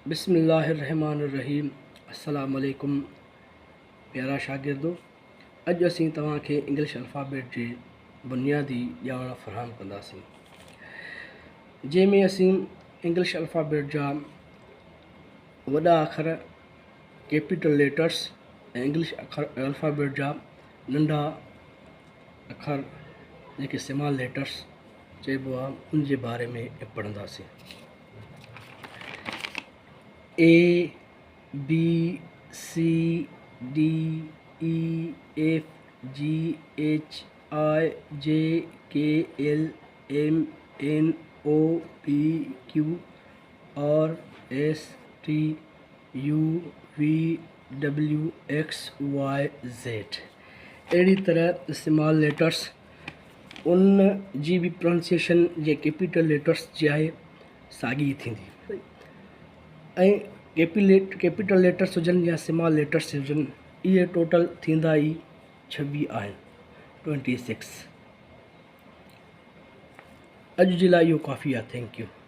بسم الله الرحمٰن الرحيم السلام عليڪم پيارا شاگردو اڄ اسين توهان کي انگلش الفابيٽ جي بنيادي ڄاڻ فراهم ڪنداسين جنهن ۾ اسين انگلش الفابيٽ جا وڏا اکر ڪيپيٽل ليٽرس ۽ انگلش اکر الفابيٽ جا ننڍا اکر جيڪي سمال ليٽرس چئبو آهي ان جي باري ۾ پڙهنداسين. A B C D E F G H I J K L M N O P Q R S T U V W X Y Z اهڙي طرح اسمال ليٽرس ان جي به پروننسيئيشن جيئن ڪيپيٽل ليٽرس جي آهي ساڳي ئي ٿيندي ۽ ڪيپيليٽ ڪيپيٽل ليٽرس هجن يا سمال ليٽرس هجن اهي ٽوٽل ٿيندا ئي 26 آهن 26. اڄ جي لاء اهو ڪافي آهي thank you.